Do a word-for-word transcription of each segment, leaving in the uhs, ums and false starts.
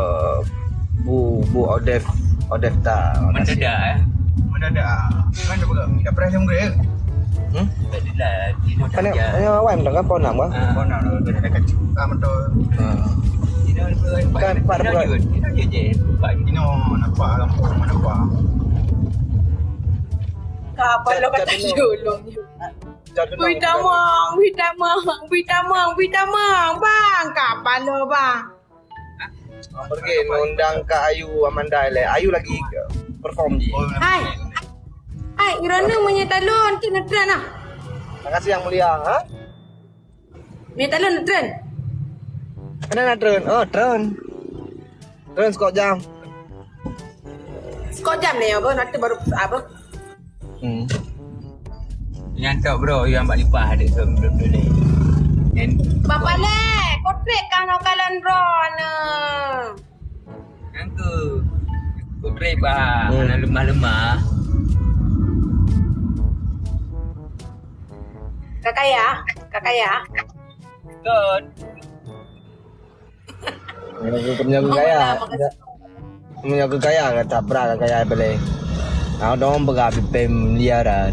eh, Bu, Bu Odef, Odef ta. Mendadak, eh? Mendadak. Kan dah pegang. Dah pernah jam ke? Hmm? Tak adalah. Dia dah Mana, kerja. Mana awak dah kan? Pukul enam kan? Ah. Pukul enam dah. Dah dekat. Ah, betul. Ah. Dia dah Kan, Pak, dia dah buat. Dia dah je, je. Pak. Ino, nampak kampung, nampak. Kapal lo kata julung. Wih tamang, wih tamang, wih tamang, wih tamang, bang, kapal lo bang. Pergi undang Kak Ayu Amanda le. Ayu lagi perform ji. Hai. Hai, urana meunyo talon cit neutreun ah. Terima kasih yang mulia, ha? Meunyo talon neutreun. Kena nak treun. Oh, treun. Treun sekok jam. Sekok jam ni apa? Nanti baru apa? Hmm. Nyan tok bro, yang bak lipah ada tu belum boleh. Nyan Bapak le, kotrek kah no kalon bro na. Nyan tu. Kotrek bah, Hmm. Mana lemah-lemah. Kakaya, kakaya. Kot. Meunyoe keu kaya, meunyoe keu kaya ka tabra ka kaya balée. Nah, dong peugah pipém liaran.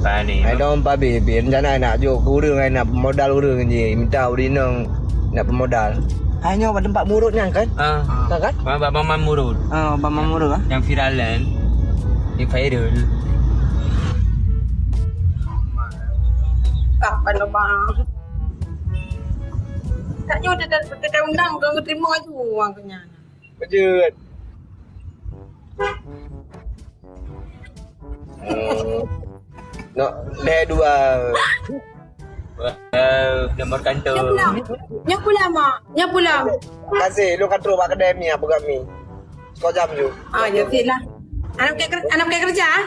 Pani. Hai dong pabi, pi rencana nak jok keu ureueng, hai nak pemodal ureueng ji, minta ureueng inong nak pemodal. Hai nyoe bak teumpat murut nyan kan? Ah. Kan kan? Bang, bang, bang, bang murut. Ah, bang, bang murut ah. Yang viral kan? Yang viral. Tak pandang bang. Tak nyoe dah, dah, dah, dah undang, kau terima aju uang kau nyan. Bajut. Hmm. Nok, lhèe dua. Eh, nomor kantor. Nyoe pula. Nyoe pula, Mak. Nyoe pula. Kasih, lu ka trok bak kedai mi, apa kat mi? Sekok jam ju. Ah, ya, sip lah. Anak pakai ker-, anak pakai kerja, ah?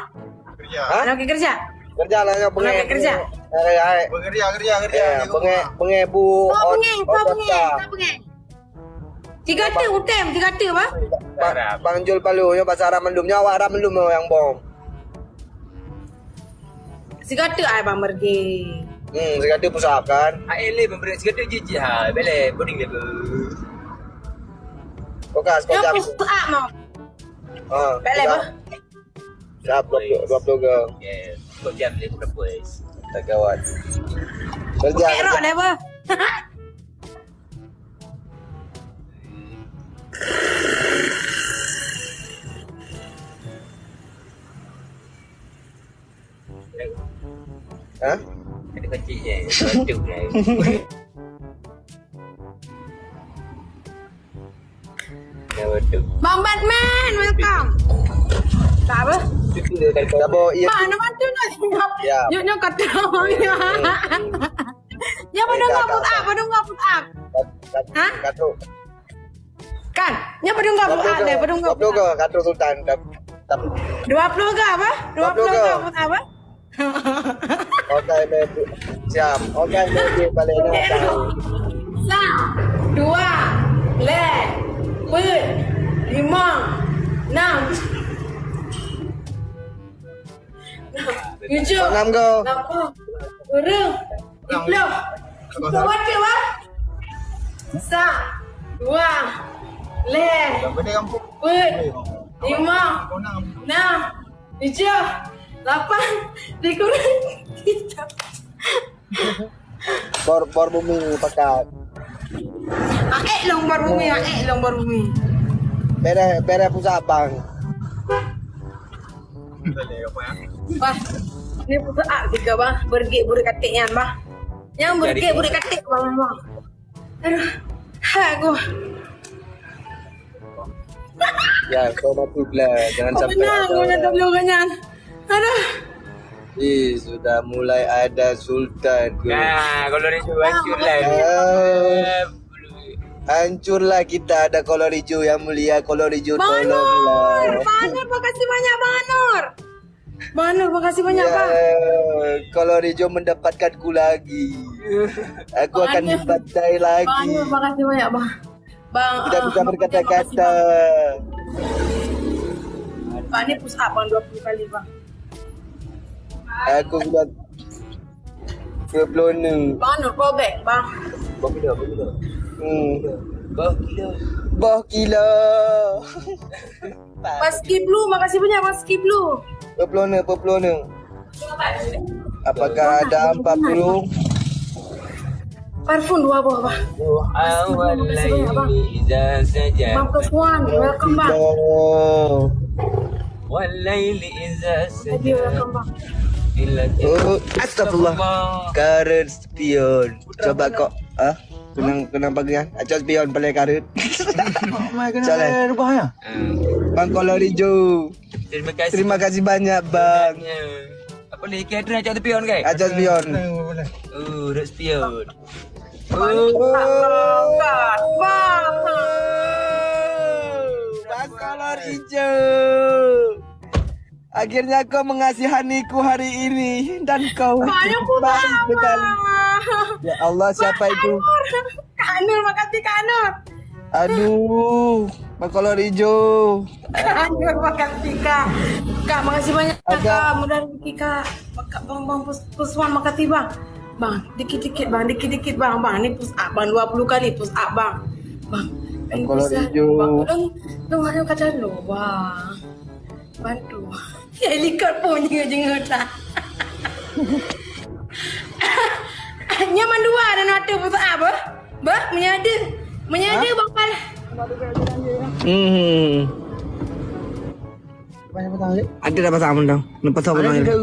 Kerja. Ha? Anak pakai kerja? Kerja lah, nyoe Anak pakai kerja? Eh, eh. Bekerja, kerja, kerja. Eh, pengek, pengek bu. Oh, pengek, oh, pengek, oh, pengek. Tiga tu, utem, tiga tu, bah? Bang, Bang Jul Palu, nyoe bahasa Arab mandum. Nyoe awak Arab mandum nyoe yang bom. Sigata ai Bang Merdi. Hmm, sigata pusat kan? Hai le Bang Merdi, sigata jijih ha. Beleh, boding le. Buka, sekolah jam. Push up mau. Ha, Balik, buka. Bah. Siap, dua puluh, dua puluh ke? Yes. Kau jam ni, bukan boys. Tak gawat. Kerja, Kerok kerja. Dah, bah. Ha? Ada kecil je. Macam je. Bang Batman, welcome. Tak apa. Cuba kan kau. Tabok, ya. Mana bantu nak tengok? Ya. Yuk, yuk, kata orang ya. Hmm. Ya, pada enggak put up, pada enggak put up. Kat-, kat-, Ha? Katrok. Kan? Ya, pada enggak put up deh, pada enggak put up. Dua puluh ke? Katrok Sultan. Dap-, dap-. Dua puluh ke apa? Dua puluh ke? Dua puluh ke? Put up apa? Okey, meh. Siap. Okey, meh. Balik dah. Sa, dua, lhèe, peuet, limong, nam. Tujoh. Enam go. Lapan. Ureueng. Siplôh. Siplôh watt, bah. Sa, dua, lhèe, peuet, limong, nam, tujoh, lapan, dikurang tiga. Bor, bor bumi pakat. Aek long bor bumi, aek long bor bumi. Bereh, bereh pusat bang. Bah, ni pusat ah tiga bah. Bergek burit katik nyan bah. Yang bergek burit katik bah memang. Aduh, hai aku. Ya, kau mati pula. Jangan sampai ada orang. Kau menang, kau menang, tolong nyan. Aduh. Ih, sudah mulai ada Sultan tu. Nah, kalau dia cuba hancurlah. Ah. Hancurlah kita ada kolor hijau yang mulia, kolor hijau tolonglah. Bang Anur, Bang Anur, makasih banyak Bang Anur. Bang Anur, makasih banyak Bang. Ya, kolor hijau mendapatkanku lagi. Aku akan dibantai lagi. Bang Anur, makasih banyak Bang. Bang, tidak bisa berkata-kata. Bang, ni push up Bang dua puluh kali Bang. Aku sudah dua puluh enam. Bang Nur, go back, Bang. Boh kilo, boh kilo. Hmm. Boh kilo. Boh kilo. Paski Blue, makasih banyak Paski Blue. Dua puluh enam, dua puluh enam. Apakah ada empat puluh? Parfum dua buah, Bang. Awal laili iza saja. Bang plus one, welcome, Bang. Oh. Wal laili iza saja. Lagi welcome, Bang. Oh, astagfirullah. Karet spion. Coba kok, ah? Kenang, kenang bagian. Acok spion paling karet. Mai kena rubahnya. Bang kolor hijau. Terima kasih. Terima kasih banyak, Bang. Apa ni? Kira tu nak cak tepion, kan? Acok spion. Oh, rot spion. Oh. Bang. Bang kolor hijau. Akhirnya kau mengasihaniku hari ini dan kau baik sekali. Ya Allah, siapa itu? Kak Nur, makasih Kak Nur. Aduh, Bang kolor hijau. Kak Nur, makasih Kak. Kak, makasih banyak Kak. Mudah rezeki Kak. Kak, Bang, Bang, Pus-, Puswan, makasih Bang. Bang, dikit-dikit Bang, dikit-dikit Bang, Bang. Ni push up Bang, dua puluh kali push up Bang. Bang, Bang, kolor hijau. Bang, dong, dong, ayo kata lu Bang. Bantu. Ya, likot pun jengah-jengah tak. Nyaman dua dan ada push up, bah? Bah, menyada. Menyada, Bang Pal. Hmm. Ada dah pasang benda. Nak pasang benda. Ada dah.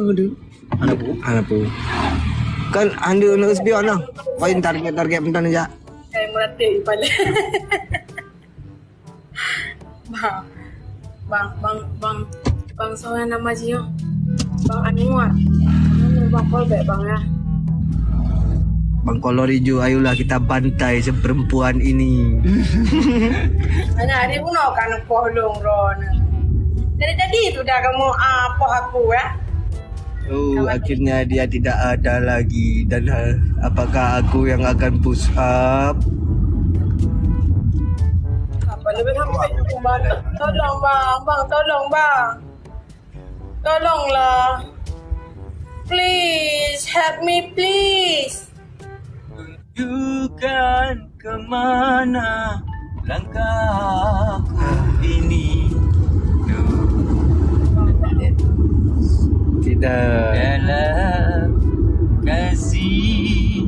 Ada apa? Ada apa? Kan anda nak spion lah. Paling target-target benda ni, jak. Saya merata di kepala. Bang, bang, bang, bang, bang, soe nama jih nyoe? Bang Anwar. Anwar, bang, call back, bang, ya. Bang kolor hijau, ayolah kita bantai si perempuan ini. Anak hari pun kan poh long ron. Dari tadi tu dah kamu apa aku, ya? Oh, akhirnya dia tidak ada lagi. Dan, eh, apakah aku yang akan push up? Apa lebih ramai? Tolong, bang. Bang, tolong, bang. Tolonglah. Please, help me, please. Tunjukkan ke mana Langkahku ini tidak dalam kasih.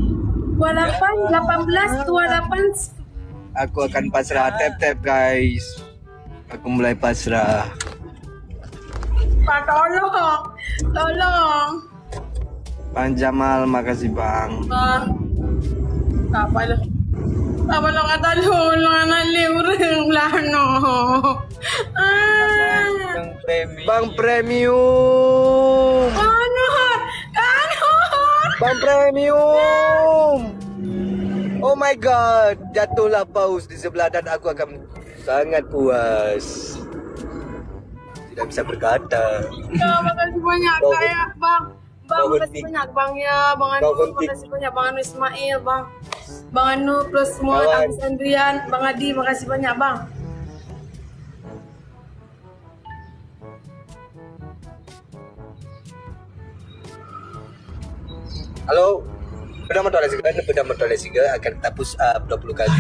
Dua lapan, lapan belas, dua lapan. Aku akan pasrah, tap-tap, guys. Aku mulai pasrah. Pak, tolong. Tolong. Bang Jamal, makasih, Bang. Bang. Tak apa lah. Tak apa lah, kata lu, lu anak liu urang lah, no. Ah. Bang Premium. Bang Premium. Kanur. Kanur. Bang Premium. Oh my God, jatuhlah paus di sebelah dan aku akan sangat puas. Tidak bisa berkata. Ya, makasih banyak, Bang. Kak, ya, Bang. Bang, makasih banyak, Bang, ya. Bang Anu, makasih banyak, Bang Anu Ismail, Bang. Bang Anu, terus semua, Agus Andrian, Bang Adi, makasih banyak, Bang. Halo. Peda motor lagi, peda motor lagi akan kita push up dua puluh kali.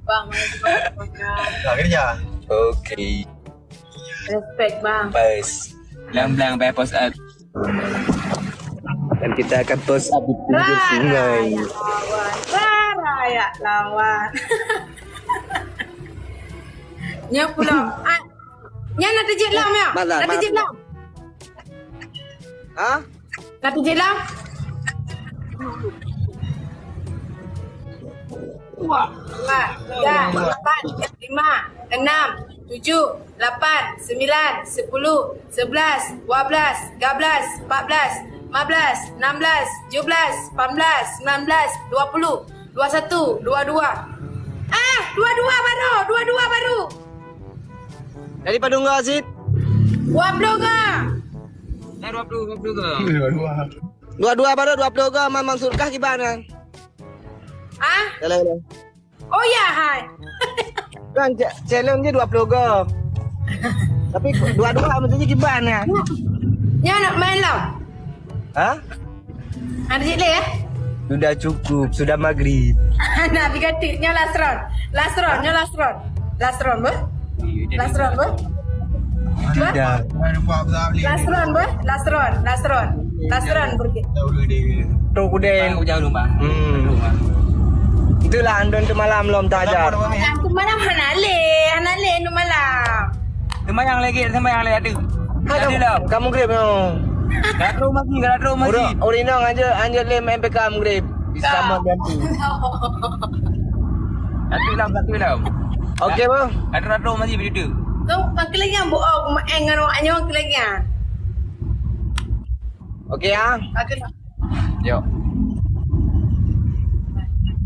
Bang, makasih banyak, Bang, ya. Dah kerja. Oke. Respect, Bang. Bang, bang, bang, push up. Dan kita akan push up di pinggir sungai. Raya lawan. Raya lawan. Nyoe pulang. Ah, nyan na teujeuet lom, ya? Malah, na teujeuet lom. Ha? Na teujeuet lom. Wah. Empat, tiga, empat, lima, enam, tujuh, lapan, sembilan, sepuluh, sebelas, dua belas, tiga belas, empat belas, lima belas, enam belas, tujuh belas, lapan belas, sembilan belas, dua puluh, dua satu, dua dua. Ah, dua dua baru, dua dua baru. Jadi padum ga, Zid? Dua puluh ga. Dah dua puluh, dua puluh ga. Dua dua baru, dua puluh ga, Mam, maksud kah kiban kan? Ah? Yalah, yalah. Oh ya, hai. Kan, challenge je dua puluh ga. Tapi dua dua maksudnya kiban kan? Nyan nak main lah. Ha? Ada cik leh, eh? Sudah cukup, sudah maghrib. Nak pergi katik. Nyoe last round. Last round, nyoe last round. Last round, beuh? Last round, beuh? Tidak. Last round, beuh? Last round, last round. Last round, pergi. Tu kudeng. Bang, aku jauh dulu, Bang. Hmm. Itulah, andon tu malam lom tak ajar. Aku malam hana leh, hana leh tu malam. Sembahyang lagi, sembahyang lagi ada. Ada dah. Kamu grab no. Dah terus masih, dah terus masih. Udah, udah inong aja, anjir lem M P K grab. Bisa sama ganti. Satu lam, satu lam. Okey, bang. Dah terus masih begitu. Tu, makelengan bu, oh, main dengan awak nyawa kelengan. Okey, ah. Okey. Yuk.